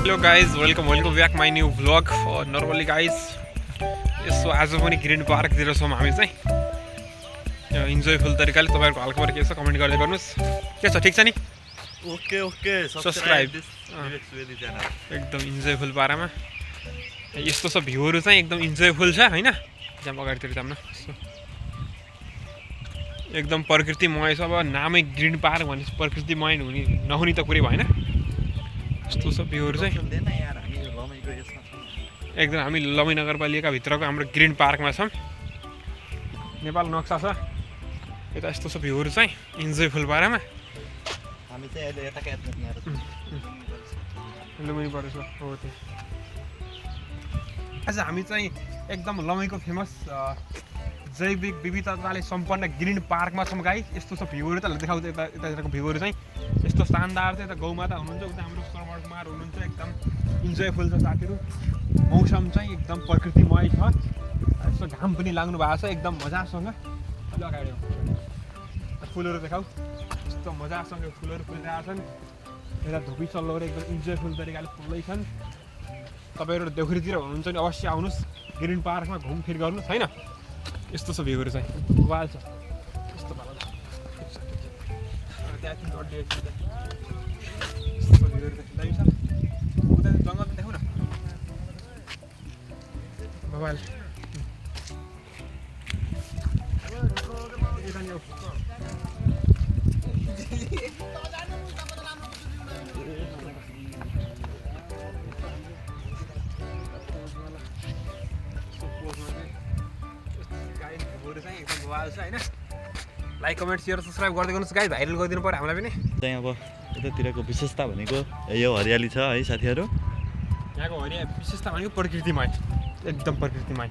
hello guys welcome back my new vlog normally guys यसो आज पनि ग्रिन पार्कतिर छौँ हामी चाहिँ इन्जोयफुल तरिकाले तपाईँहरूको हालखबर के छ कमेन्ट गर्दै गर्नुहोस् के छ ठिक छ नि ओके ओके सब्सक्राइब एकदम इन्जोयफुल पारामा यस्तो छ भ्यूहरू चाहिँ एकदम इन्जोयफुल छ होइन त्यहाँ अगाडितिर जाऊँ न एकदम प्रकृतिमय छ अब नामै ग्रिन पार्क भने प्रकृतिमय हुने नहुने त कुरै भएन यस्तो छ भ्यूहरू चाहिँ एकदम हामी लमै नगरपालिका भित्रको हाम्रो ग्रिन पार्कमा छौँ नेपाल नक्सा छ यता यस्तो छ भ्यूहरू चाहिँ इन्जोयफुल पारामा हामी चाहिँ अहिले यताका लुम्बिनी परेछ हो त्यो आज हामी चाहिँ एकदम लमैको फेमस जैविक विविधताले सम्पन्न ग्रिन पार्कमा छौँ गाई यस्तो छ भ्यूहरू त देखाउँछ यतातिरको भ्यूहरू चाहिँ यस्तो शानदार छ यता गौमाता हुनुहुन्छ उता हाम्रो श्रवण कुमार हुनुहुन्छ एकदम इन्जोयफुल छ साथीहरू मौसम चाहिँ एकदम प्रकृतिमय छ यस्तो घाम पनि लाग्नु भएको छ एकदम मजासँग अलि अगाडि फुलहरू देखाऊ यस्तो मजासँग फुलहरू फुलिरहेछन् यता धुपी चल्लोहरू एकदम इन्जोयफुल तरिकाले फुल्दैछन् तपाईँहरू देउखुरीतिर हुनुहुन्छ भने अवश्य आउनुहोस् ग्रिन पार्कमा घुमफिर गर्नुहोस् होइन यस्तो छ भ्यूहरू चाहिँ वाल छ यस्तो भ्यूहरू दामी छ उता जङ्गल पनि देखाउँ न मोबाइल होइन लाइक कमेन्ट सेयर सब्सक्राइब गर्दै गर्नुहोस् गाइस भाइरल गरिदिनु पर्यो हामीलाई पनि चाहिँ अब यतातिरको विशेषता भनेको यो हरियाली छ है साथीहरू यहाँको विशेषता भनेको प्रकृतिमय एकदम प्रकृतिमय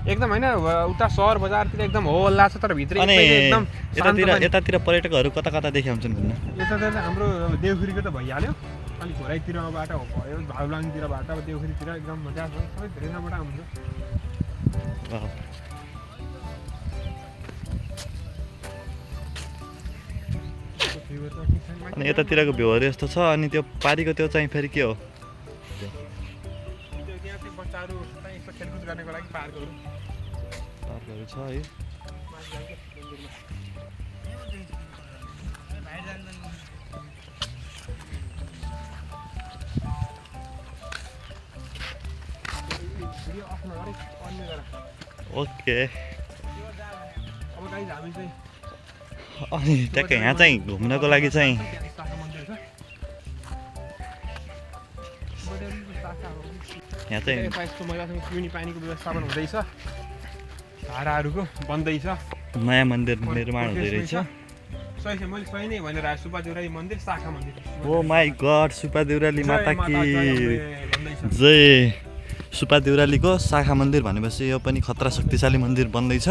एकदम होइन उता सहर बजारतिर एकदम हो हल्ला छ तर भित्र एकदम यतातिर पर्यटकहरू कता कता देखे हुन्छन् भन्नु यतातिर हाम्रो देउखुरीको त भइहाल्यो अलिक घोराइतिरबाट भयो भाउलाङतिरबाट अब देउखुरीतिर एकदम मजा छ सबै धेरै ठाउँबाट आउँछ अनि यतातिरको भ्यूहरू यस्तो छ अनि त्यो पारीको त्यो चाहिँ फेरि के हो बच्चाहरू खेलकुद गर्नको लागि पार्कहरू छ है ओके अब गाइस हामी चाहिँ अनि ट्याक्कै यहाँ चाहिँ घुम्नको लागि चाहिँ यहाँ चाहिँ यस्तो मजासँग पिउने पानीको व्यवस्थापन हुँदैछ भाडाहरूको बन्दैछ नयाँ मन्दिर निर्माण हुँदै रहेछ मैले सही नै भनेर सुब्बा देउराली मन्दिर शाखा मन्दिर ओ माई गड सुब्बा देउराली माता कि जय सुब्बा देउरालीको शाखा मन्दिर भनेपछि यो पनि खतरा शक्तिशाली मन्दिर बन्दैछ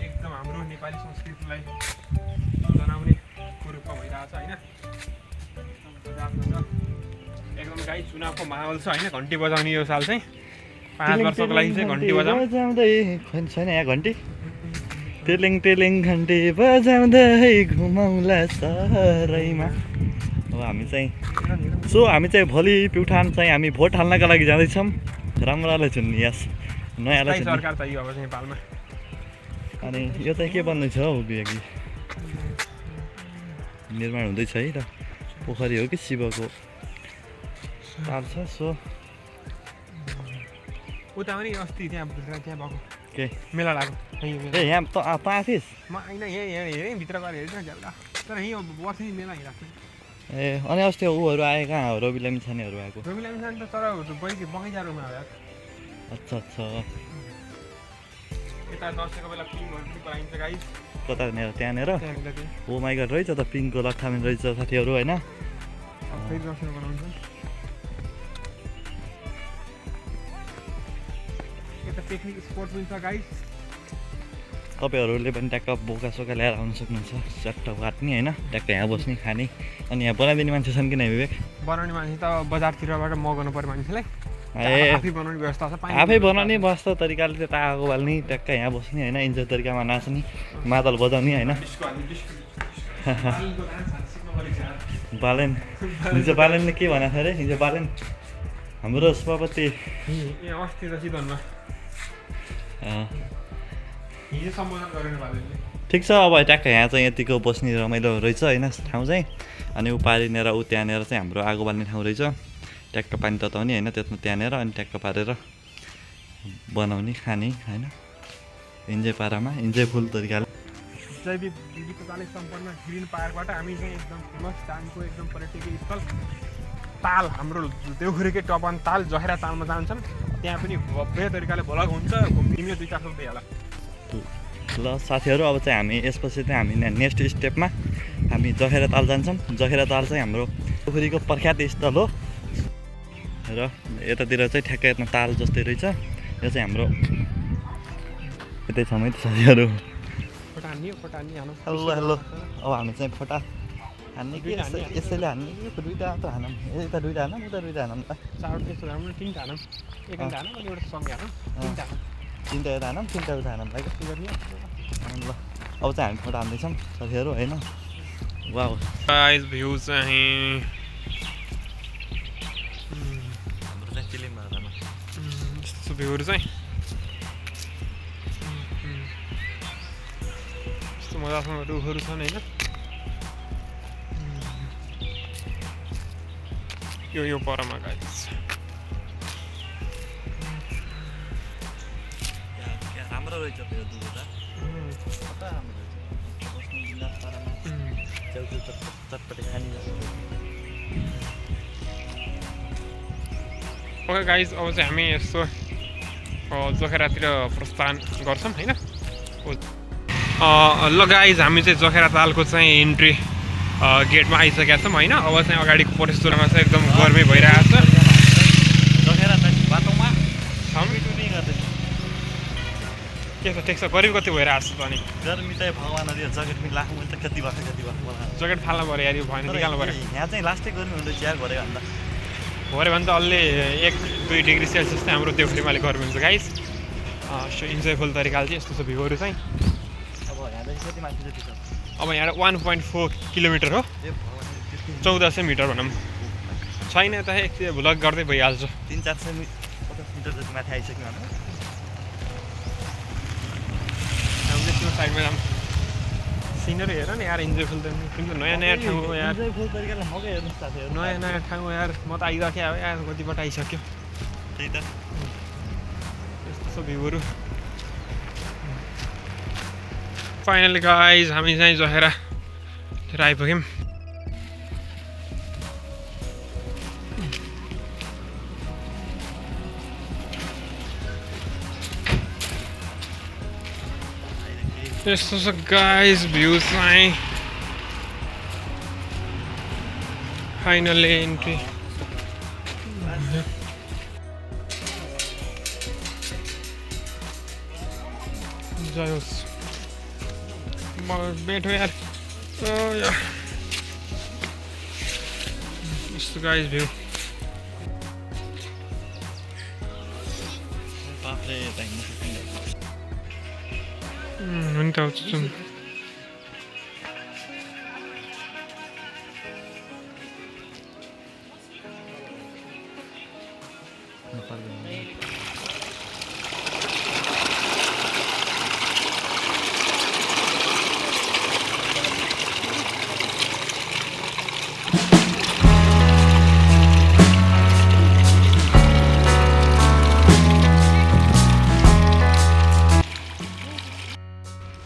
एकदम हाम्रो नेपाली संस्कृतिलाई जनाउने रूपमा भइरहेछ होइन एकदम गाई चुनावको माहौल छ होइन घन्टी बजाउने यो साल चाहिँ 5 वर्षको लागि चाहिँ घन्टी बजाउँदै छैन यहाँ घन्टी टेलिङ टेलिङ घन्टी बजाउँदै घुमाउला सहरैमा अब हामी चाहिँ भोलि प्युठान चाहिँ हामी भोट हाल्नका लागि जाँदैछौँ राम्रोलाई चुन्ने यस नयाँलाई सरकार चाहियो अब चाहिँ नेपालमा अनि यो चाहिँ के बन्दैछ हौ बिहाकी निर्माण हुँदैछ है र पोखरी हो कि शिवको तार छ सो उता पनि अस्ति त्यहाँ भएको के मेला लाग्यो ए यहाँ त आफिस म होइन यहीँ भित्र गएर हेर्छ झ्याल्ला तर यहीँ वर्षै मेला हिँडेको ए अनि अस्ति ऊहरू आए कहाँ हो रविलामी छानेहरू आएको रविलामी छाने त तर बगैँचाहरूमा आयो अच्छा अच्छा यता दसैँको बेला पिङहरू पनि पाइन्छ गाइस कता त्यहाँनिर ओ माई गड रहेछ त पिङको लट्ठामेन रहेछ साथीहरू होइन फेरि दसैँ बनाउँछ यता पिकनिक स्पोट पनि छ गाइस तपाईँहरूले पनि ट्याक्क बोका सोका ल्याएर आउनु सक्नुहुन्छ च्याट्ट काट्ने होइन ट्याक्क यहाँ बस्ने खाने अनि यहाँ बनाइदिने मान्छे छन् कि नै विवेक बनाउने मान्छे त बजारतिरबाट मगाउनु पर्यो मान्छेलाई ए आफै बनाउने व्यवस्था छ आफै बनाउने बस्दा तरिकाले त्यो तागो बाल्ने ट्याक्क यहाँ बस्ने होइन इन्जोय तरिकामा नाच्ने मादल बजाउने होइन बालेन हिजो बालेनले के भनेको थियो अरे हिजो बालेन हाम्रो सभापति अस्ति त चितवनमा हिजो सम्बोधन गरेन बालेनले ठिक छ अब ट्याक्क यहाँ चाहिँ यतिको बस्ने रमाइलो रहेछ होइन ठाउँ चाहिँ अनि ऊ पारिनेर ऊ त्यहाँनिर चाहिँ हाम्रो आगो बाल्ने ठाउँ रहेछ ट्याक्क पानी तताउने होइन त्यसमा त्यहाँनिर अनि ट्याक्क पारेर बनाउने खाने होइन इन्जोय पारामा इन्जोय फुल तरिकाले जैविक विविधताले सम्पन्न ग्रिन पार्कबाट हामी चाहिँ एकदम फेमस दाङको एकदम पर्यटकीय स्थल ताल हाम्रो देउखुरीकै टपन ताल जखेरा तालमा जान्छन् त्यहाँ पनि भव्य तरिकाले भ्लग हुन्छ घुम्ने 2-4 सौ होला ल साथीहरू अब चाहिँ हामी यसपछि चाहिँ हामी नेक्स्ट स्टेपमा हामी जखेरा ताल जान्छौँ जखेरा ताल चाहिँ हाम्रो देउखुरीको प्रख्यात स्थल हो र यतातिर चाहिँ ठ्याक्कै यता ताल जस्तै रहेछ यो चाहिँ हाम्रो यतै छ है साथीहरू हेलो हेलो अब हामी चाहिँ फोटा हान्ने कि यसैले हान्ने कि दुईवटा त हानौँ यता दुईवटा हानौँ उता दुईवटा हानौँ त तिनवटा हानौँ एउटा सँगै हानौँ तिनवटा यता हानौँ तिनवटा उता हानौँ भाइ गर्ने ल अब चाहिँ हामी फोटो हान्दैछौँ साथीहरू होइन वाउ गाइस भ्यू चाहिँ हाम्रो चाहिँ चिलिम भाडामा यस्तो भ्यूहरू चाहिँ यस्तो मजासँग रुखहरू छन् होइन यो परमा गाइस राम्रो रहेछ त्यो दुधमा कता राम्रो रहेछ बस्नु गिलास पारामा च्याउचाउ चटपटे खाने ओके गाइस अब चाहिँ हामी यस्तो जखेरातिर प्रस्थान गर्छौँ होइन ल गाइस हामी चाहिँ जखेरा तालको चाहिँ इन्ट्री गेटमा आइसकेका छौँ होइन अब चाहिँ अगाडिको परिस्तरमा चाहिँ एकदम गर्मी भइरहेको छ जखेरा बाटोमा के छ ठिक छ गरिब कति भइरहेको छ त अनि गर्मी चाहिँ भगवान्हरूले ज्याकेट पनि लाग्नु भने त कति भएको ज्याकेट फाल्नु पऱ्यो यार यो भएन निकाल्नु पऱ्यो यहाँ चाहिँ लास्टै गर्मी हुँदैछ यार भरे भन्दा भरे भने त अलि 1-2 डिग्री सेल्सियस चाहिँ हाम्रो देउखुरीमा अलिक गर्मी हुन्छ गाइस इन्जोयफुल तरिकाले चाहिँ यस्तो छ भ्यूहरू चाहिँ अब यहाँदेखि कति माथि जति छ अब यहाँ 1.4 किलोमिटर हो 1400 मिटर भनौँ छैन त एक भ्लग गर्दै भइहाल्छ 300-400 मिटर जति माथि आइसक्यो हाम्रो त्यो साइडमा जाऊँ सिनरी हेर न यार इन्जोयफुल त नयाँ ठाउँ हो यार इन्जोयफुल तरिकाले मकै हेर्नु साथीहरू नयाँ ठाउँ हो यार म त आइराखेँ अब यार कतिपल्ट आइसक्यो त्यही त यस्तो छ भ्यूहरू फाइनली गाइज हामी चाहिँ जखेरातिर आइपुग्यौँ यस्तो छ गाइज भ्यू चाहिँ फाइनली एन्ट्री जय होस् बैठो यार यस्तो गाइज भ्यू बाफले हुन्छ आउँछु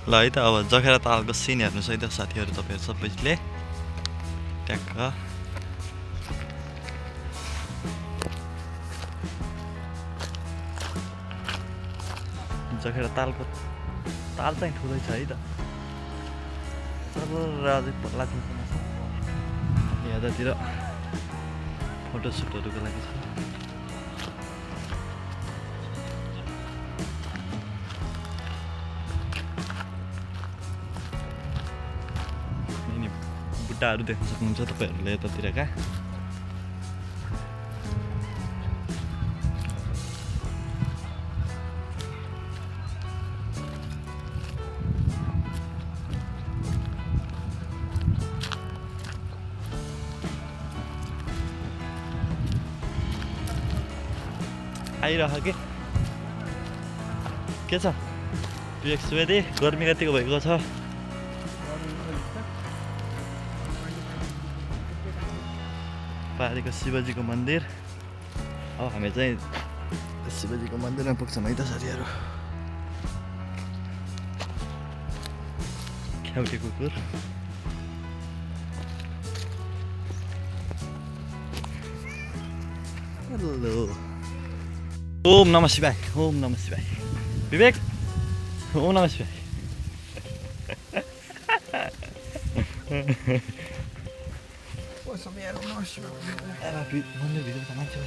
ल है त अब जखेरा तालको सिन हेर्नुहोस् है त साथीहरू तपाईँहरू सबैले ट्याक्क जखेरा तालको ताल चाहिँ ठुलै छ है त अझै पल्ला यतातिर फोटोसुटहरूको लागि छ बुट्टाहरू देख्न सक्नुहुन्छ तपाईँहरूले यतातिरका आइरह के छ विवेक सुवेदी गर्मी कतिको भएको छ पारीको शिवजीको मन्दिर अब हामी चाहिँ शिवजीको मन्दिरमा पुग्छौँ है त साथीहरू ख्याउटे कुकुर हेलो ओम नमः शिवाय विवेक ओम नमः शिवाय मन्दिरभित्र त मान्छे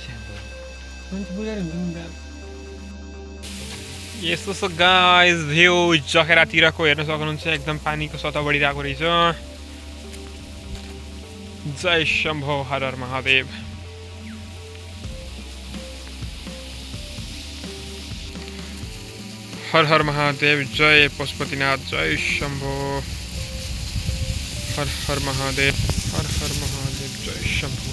यस्तो छ गाइस भ्यू जखेरातिरको हेर्न सक्नुहुन्छ एकदम पानीको सतह बढिरहेको रहेछ जय शम्भो हर हर महादेव हर हर महादेव जय पशुपतिनाथ जय शम्भो हर हर महादेव जय शम्भो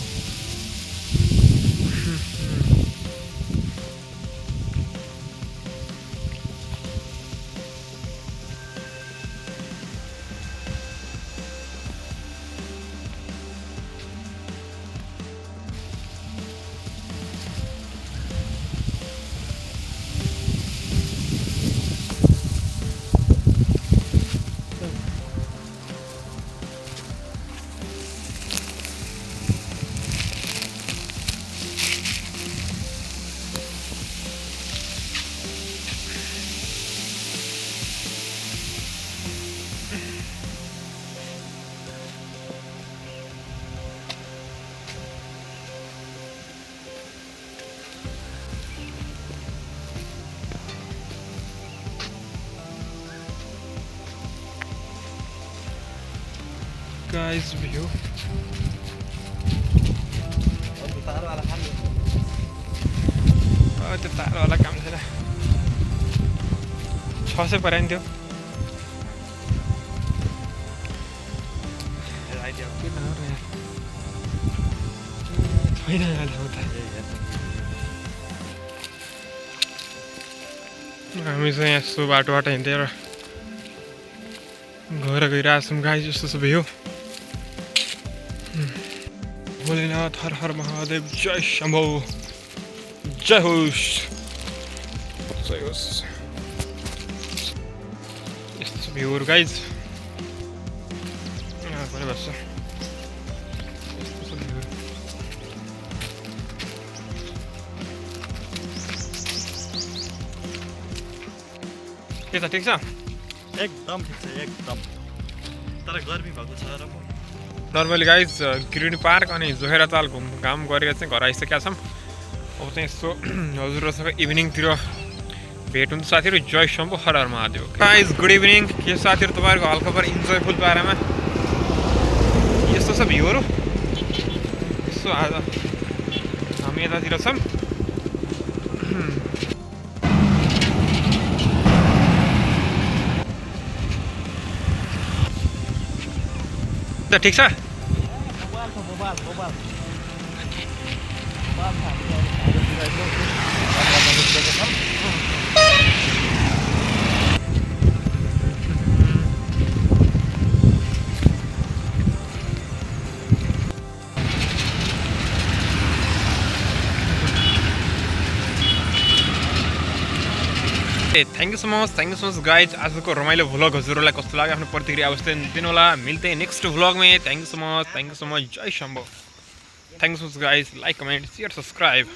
guys view त्यो तारवाला काम छैन 600 पऱ्यो नि त्यो हामी चाहिँ यस्तो बाटोबाट हिँडेर गएर गइरहेको छौँ गाइस यस्तो छ भ्यू भोलेनाथ हर हर महादेव जय शम्भो जय होस् यस्तो छ भ्यूहरू गाइज पनि बस्छ यस्तो छ भ्यू के छ ठिक छ एकदम ठिक छ एकदम तर गर्मी भएको छ र नर्मली गाइज ग्रिन पार्क अनि जोहेराताल घुमघाम गरेर चाहिँ घर आइसकेका छौँ अब चाहिँ यस्तो हजुरहरूसँग इभिनिङतिर भेट हुन्छ साथीहरू जय शम्भो हर हर महादेव गाइज गुड इभिनिङ के साथीहरू तपाईँहरूको हल्काबर इन्जोयफुल पारामा यस्तो छ भ्यूहरू यसो आज हामी यतातिर छौँ ठिक छ thank you so much guys आजको रमाइलो भ्लग हजुरहरूलाई कस्तो लाग्यो आफ्नो प्रतिक्रिया अवश्य दिनु होला मिल्ते नेक्स्ट भ्लग में थ्याङ्क यू सो मच जय Shambho thank you so much guys like comment share subscribe